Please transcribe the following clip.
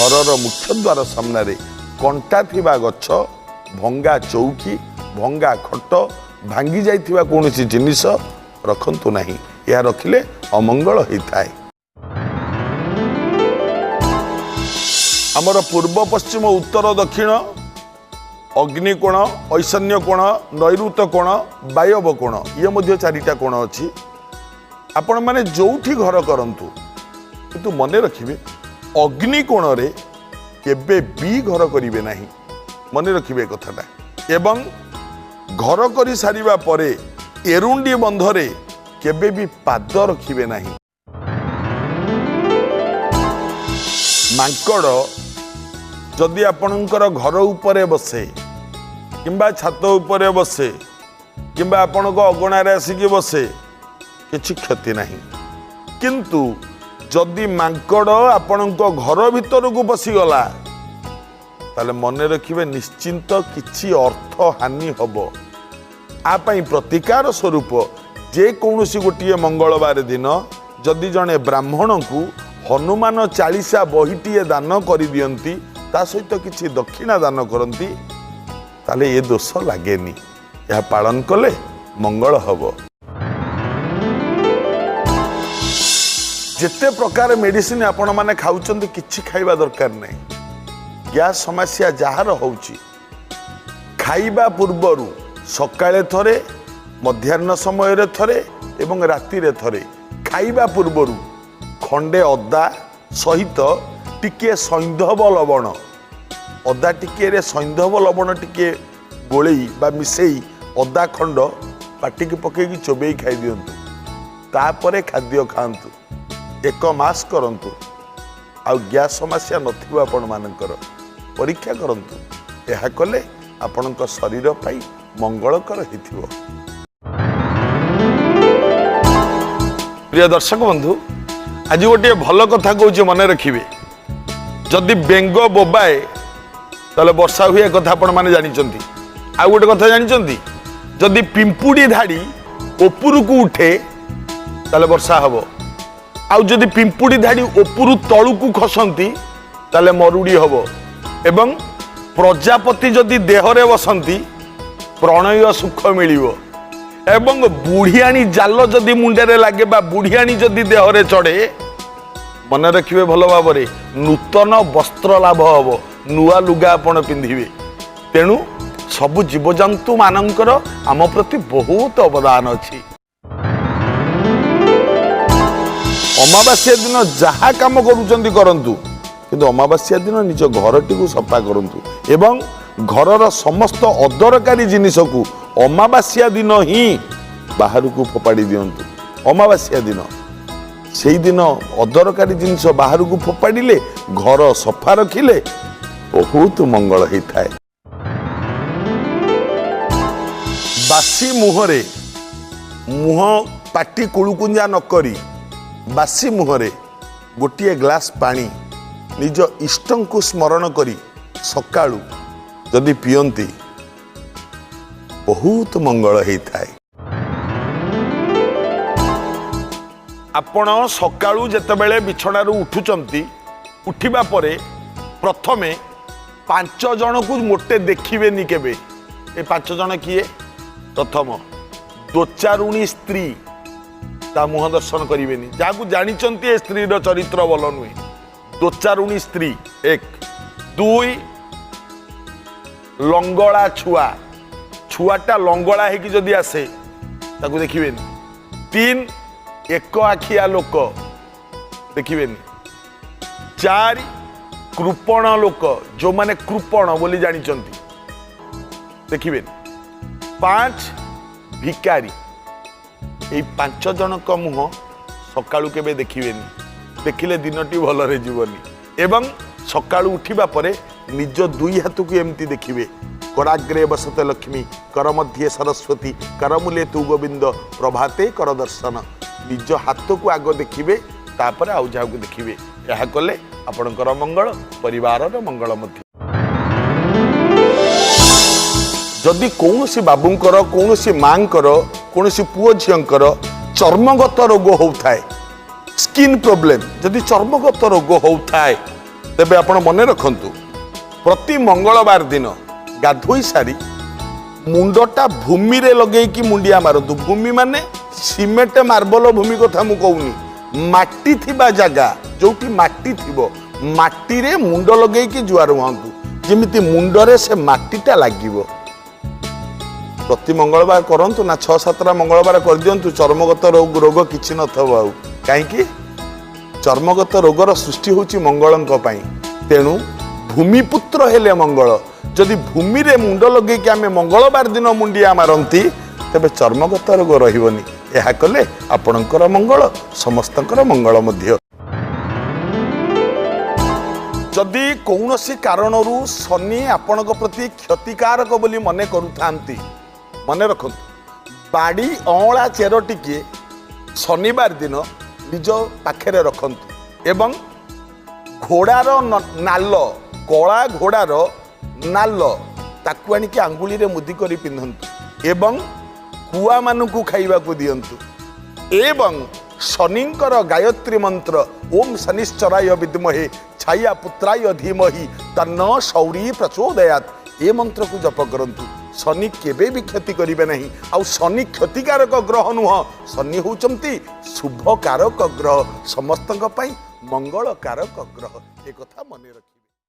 ଘରର ମୁଖ୍ୟ ଦ୍ୱାର ସାମ୍ନାରେ କଣ୍ଟା ଥିବା ଗଛ, ଭଙ୍ଗା ଚୌକି, ଭଙ୍ଗା ଖଟ, ଭାଙ୍ଗି ଯାଇଥିବା କୌଣସି ଜିନିଷ ରଖନ୍ତୁ ନାହିଁ। ଏହା ରଖିଲେ ଅମଙ୍ଗଳ ହୋଇଥାଏ। ଆମର ପୂର୍ବ, ପଶ୍ଚିମ, ଉତ୍ତର, ଦକ୍ଷିଣ ଅଗ୍ନିକୋଣ, ଐଶାନ୍ୟ କୋଣ, ନୈଋତ କୋଣ, ବାୟବ କୋଣ, ଇଏ ମଧ୍ୟ 4ଟା କୋଣ ଅଛି। ଆପଣମାନେ ଯେଉଁଠି ଘର କରନ୍ତୁ, କିନ୍ତୁ ମନେ ରଖିବେ ଅଗ୍ନିକୋଣରେ କେବେ ବି ଘର କରିବେ ନାହିଁ। ମନେ ରଖିବେ ଏ କଥାଟା। ଏବଂ ଘର କରିସାରିବା ପରେ ଏରୁଣ୍ଡି ବନ୍ଧରେ କେବେ ବି ପାଦ ରଖିବେ ନାହିଁ। ମାଙ୍କଡ଼ ଯଦି ଆପଣଙ୍କର ଘର ଉପରେ ବସେ କିମ୍ବା ଛାତ ଉପରେ ବସେ କିମ୍ବା ଆପଣଙ୍କ ଅଗଣାରେ ଆସିକି ବସେ, କିଛି କ୍ଷତି ନାହିଁ। କିନ୍ତୁ ଯଦି ମାଙ୍କଡ଼ ଆପଣଙ୍କ ଘର ଭିତରକୁ ପଶିଗଲା, ତାହେଲେ ମନେ ରଖିବେ ନିଶ୍ଚିନ୍ତ କିଛି ଅର୍ଥ ହାନି ହେବ। ଆ ପାଇଁ ପ୍ରତିକାର ସ୍ୱରୂପ ଯେକୌଣସି ଗୋଟିଏ ମଙ୍ଗଳବାର ଦିନ ଯଦି ଜଣେ ବ୍ରାହ୍ମଣକୁ ହନୁମାନ ଚାଳିଶା ବହିଟିଏ ଦାନ କରିଦିଅନ୍ତି, ତା ସହିତ କିଛି ଦକ୍ଷିଣା ଦାନ କରନ୍ତି, ତାହେଲେ ଏ ଦୋଷ ଲାଗେନି। ଏହା ପାଳନ କଲେ ମଙ୍ଗଳ ହେବ। ଯେତେ ପ୍ରକାର ମେଡ଼ିସିନ ଆପଣମାନେ ଖାଉଛନ୍ତି, କିଛି ଖାଇବା ଦରକାର ନାହିଁ। ଗ୍ୟାସ୍ ସମସ୍ୟା ଯାହାର ହେଉଛି, ଖାଇବା ପୂର୍ବରୁ ସକାଳେ ଥରେ, ମଧ୍ୟାହ୍ନ ସମୟରେ ଥରେ ଏବଂ ରାତିରେ ଥରେ ଖାଇବା ପୂର୍ବରୁ ଖଣ୍ଡେ ଅଦା ସହିତ ଟିକିଏ ସୈନ୍ଧବ ଲବଣ, ଅଦା ଟିକିଏରେ ସୈନ୍ଧବ ଲବଣ ଟିକିଏ ଗୋଳେଇ ବା ମିଶେଇ ଅଦା ଖଣ୍ଡ ପାଟିକି ପକେଇକି ଚୋବେଇ ଖାଇଦିଅନ୍ତୁ। ତାପରେ ଖାଦ୍ୟ ଖାଆନ୍ତୁ। 1 ମାସ କରନ୍ତୁ, ଆଉ ଗ୍ୟାସ୍ ସମସ୍ୟା ନଥିବ ଆପଣମାନଙ୍କର। ପରୀକ୍ଷା କରନ୍ତୁ। ଏହା କଲେ ଆପଣଙ୍କ ଶରୀର ପାଇଁ ମଙ୍ଗଳକର ହେଇଥିବ। ପ୍ରିୟ ଦର୍ଶକ ବନ୍ଧୁ, ଆଜି ଗୋଟିଏ ଭଲ କଥା କହୁଛି, ମନେ ରଖିବେ। ଯଦି ବେଙ୍ଗ ବୋବାଏ ତାହେଲେ ବର୍ଷା ହୁଏ, କଥା ଆପଣମାନେ ଜାଣିଛନ୍ତି। ଆଉ ଗୋଟେ କଥା ଜାଣିଛନ୍ତି, ଯଦି ପିମ୍ପୁଡ଼ି ଧାଡ଼ି ଉପରକୁ ଉଠେ ତାହେଲେ ବର୍ଷା ହେବ। ଆଉ ଯଦି ପିମ୍ପୁଡ଼ି ଧାଡ଼ି ଉପରୁ ତଳକୁ ଖସନ୍ତି ତାହେଲେ ମରୁଡ଼ି ହେବ। ଏବଂ ପ୍ରଜାପତି ଯଦି ଦେହରେ ବସନ୍ତି ପ୍ରଣୟ ସୁଖ ମିଳିବ। ଏବଂ ବୁଢ଼ିଆଣୀ ଜାଲ ଯଦି ମୁଣ୍ଡରେ ଲାଗେ ବା ବୁଢ଼ିଆଣୀ ଯଦି ଦେହରେ ଚଢ଼େ, ମନେ ରଖିବେ ଭଲ ଭାବରେ, ନୂତନ ବସ୍ତ୍ର ଲାଭ ହେବ, ନୂଆ ଲୁଗା ଆପଣ ପିନ୍ଧିବେ। ତେଣୁ ସବୁ ଜୀବଜନ୍ତୁମାନଙ୍କର ଆମ ପ୍ରତି ବହୁତ ଅବଦାନ ଅଛି। ଅମାବାସ୍ୟା ଦିନ ଯାହା କାମ କରୁଛନ୍ତି କରନ୍ତୁ, କିନ୍ତୁ ଅମାବାସ୍ୟା ଦିନ ନିଜ ଘରଟିକୁ ସଫା କରନ୍ତୁ ଏବଂ ଘରର ସମସ୍ତ ଅଦରକାରୀ ଜିନିଷକୁ ଅମାବାସ୍ୟା ଦିନ ହିଁ ବାହାରକୁ ଫୋପାଡ଼ି ଦିଅନ୍ତୁ। ଅମାବାସ୍ୟା ଦିନ ସେଇଦିନ ଅଦରକାରୀ ଜିନିଷ ବାହାରକୁ ଫୋପାଡ଼ିଲେ, ଘର ସଫା ରଖିଲେ ବହୁତ ମଙ୍ଗଳ ହେଇଥାଏ। ବାସି ମୁହଁରେ ମୁହଁ ପାଟି କୁଳୁକୁଞ୍ଜା ନ କରି ବାସି ମୁହଁରେ ଗୋଟିଏ ଗ୍ଲାସ୍ ପାଣି ନିଜ ଇଷ୍ଟଙ୍କୁ ସ୍ମରଣ କରି ସକାଳୁ ଯଦି ପିଅନ୍ତି ବହୁତ ମଙ୍ଗଳ ହେଇଥାଏ। ଆପଣ ସକାଳୁ ଯେତେବେଳେ ବିଛଣାରୁ ଉଠୁଛନ୍ତି, ଉଠିବା ପରେ ପ୍ରଥମେ 5 ଜଣକୁ ମୋଟେ ଦେଖିବେନି କେବେ। ଏ 5 ଜଣ କିଏ? ପ୍ରଥମ ଦୋଚାରୁଣୀ ସ୍ତ୍ରୀ, ତା ମୁହଁ ଦର୍ଶନ କରିବେନି। ଯାହାକୁ ଜାଣିଛନ୍ତି ଏ ସ୍ତ୍ରୀର ଚରିତ୍ର ଭଲ ନୁହେଁ, ଦୋଚାରୁଣୀ ସ୍ତ୍ରୀ 1। 2, ଲଙ୍ଗଳା ଛୁଆ, ଛୁଆଟା ଲଙ୍ଗଳା ହେଇକି ଯଦି ଆସେ ତାକୁ ଦେଖିବେନି। 3, ଏକ ଆଖିଆ ଲୋକ ଦେଖିବେନି। 4, କୃପଣ ଲୋକ, ଯେଉଁମାନେ କୃପଣ ବୋଲି ଜାଣିଛନ୍ତି ଦେଖିବେନି। 5, ଭିକାରୀ। ଏଇ 5 ଜଣଙ୍କ ମୁହଁ ସକାଳୁ କେବେ ଦେଖିବେନି, ଦେଖିଲେ ଦିନଟି ଭଲରେ ଯିବନି। ଏବଂ ସକାଳୁ ଉଠିବା ପରେ ନିଜ 2 ହାତକୁ ଏମିତି ଦେଖିବେ। କରାଗ୍ରେ ବସତେ ଲକ୍ଷ୍ମୀ, କର ମଧ୍ୟେ ସରସ୍ୱତୀ, କରମୂଲେ ତୁ ଗୋବିନ୍ଦ, ପ୍ରଭାତେ କର ଦର୍ଶନ। ନିଜ ହାତକୁ ଆଗ ଦେଖିବେ, ତାପରେ ଆଉ ଯାହାକୁ ଦେଖିବେ। ଏହା କଲେ ଆପଣଙ୍କର ମଙ୍ଗଳ, ପରିବାରର ମଙ୍ଗଳ ମଧ୍ୟ। ଯଦି କୌଣସି ବାବୁଙ୍କର, କୌଣସି ମାଙ୍କର, କୌଣସି ପୁଅ ଝିଅଙ୍କର ଚର୍ମଗତ ରୋଗ ହେଉଥାଏ, ସ୍କିନ୍ ପ୍ରୋବ୍ଲେମ୍, ଯଦି ଚର୍ମଗତ ରୋଗ ହେଉଥାଏ, ତେବେ ଆପଣ ମନେ ରଖନ୍ତୁ, ପ୍ରତି ମଙ୍ଗଳବାର ଦିନ ଗାଧୋଇ ସାରି ମୁଣ୍ଡଟା ଭୂମିରେ ଲଗେଇକି ମୁଣ୍ଡିଆ ମାରନ୍ତୁ। ଭୂମି ମାନେ ସିମେଣ୍ଟ ମାର୍ବଲ ଭୂମି କଥା ମୁଁ କହୁନି, ମାଟି ଥିବା ଜାଗା, ଯୋଉଠି ମାଟି ଥିବ ମାଟିରେ ମୁଣ୍ଡ ଲଗେଇକି ଜୁହାର ହୁଅନ୍ତୁ, ଯେମିତି ମୁଣ୍ଡରେ ସେ ମାଟିଟା ଲାଗିବ। ପ୍ରତି ମଙ୍ଗଳବାର କରନ୍ତୁ ନା, 6-7ଟା ମଙ୍ଗଳବାର କରିଦିଅନ୍ତୁ, ଚର୍ମଗତ ରୋଗ କିଛି ନଥିବ ଆଉ। କାହିଁକି? ଚର୍ମଗତ ରୋଗର ସୃଷ୍ଟି ହେଉଛି ମଙ୍ଗଳଙ୍କ ପାଇଁ। ତେଣୁ ଭୂମିପୁତ୍ର ହେଲେ ମଙ୍ଗଳ। ଯଦି ଭୂମିରେ ମୁଣ୍ଡ ଲଗେଇକି ଆମେ ମଙ୍ଗଳବାର ଦିନ ମୁଣ୍ଡିଆ ମାରନ୍ତି, ତେବେ ଚର୍ମଗତ ରୋଗ ରହିବନି। ଏହା କଲେ ଆପଣଙ୍କର ମଙ୍ଗଳ, ସମସ୍ତଙ୍କର ମଙ୍ଗଳ ମଧ୍ୟ। ଯଦି କୌଣସି କାରଣରୁ ଶନି ଆପଣଙ୍କ ପ୍ରତି କ୍ଷତିକାରକ ବୋଲି ମନେ କରୁଥାନ୍ତି, ମନେ ରଖନ୍ତୁ, ବାଡ଼ି ଅଁଳା ଚେର ଟିକିଏ ଶନିବାର ଦିନ ନିଜ ପାଖରେ ରଖନ୍ତୁ ଏବଂ ଘୋଡ଼ାର ନାଲ, କଳା ଘୋଡ଼ାର ନାଲ, ତାକୁ ଆଣିକି ଆଙ୍ଗୁଳିରେ ମୁଦି କରି ପିନ୍ଧନ୍ତୁ ଏବଂ କୁଆମାନଙ୍କୁ ଖାଇବାକୁ ଦିଅନ୍ତୁ। ଏବଂ ଶନିଙ୍କର ଗାୟତ୍ରୀ ମନ୍ତ୍ର ଓମ୍ ଶନିଶ୍ଚରାୟ ବିଦ୍ମହେ ଛାୟା ପୁତ୍ରାୟ ଧୀମହି ତନ୍ନ ଶୌରୀ ପ୍ରଚୋଦୟାତ୍, ଏ ମନ୍ତ୍ରକୁ ଜପ କରନ୍ତୁ। ଶନି କେବେ ବି କ୍ଷତି କରିବେ ନାହିଁ। ଆଉ ଶନି କ୍ଷତିକାରକ ଗ୍ରହ ନୁହଁ, ଶନି ହେଉଛନ୍ତି ଶୁଭକାରକ ଗ୍ରହ, ସମସ୍ତଙ୍କ ପାଇଁ ମଙ୍ଗଳକାରକ ଗ୍ରହ। ଏ କଥା ମନେ ରଖିବେ।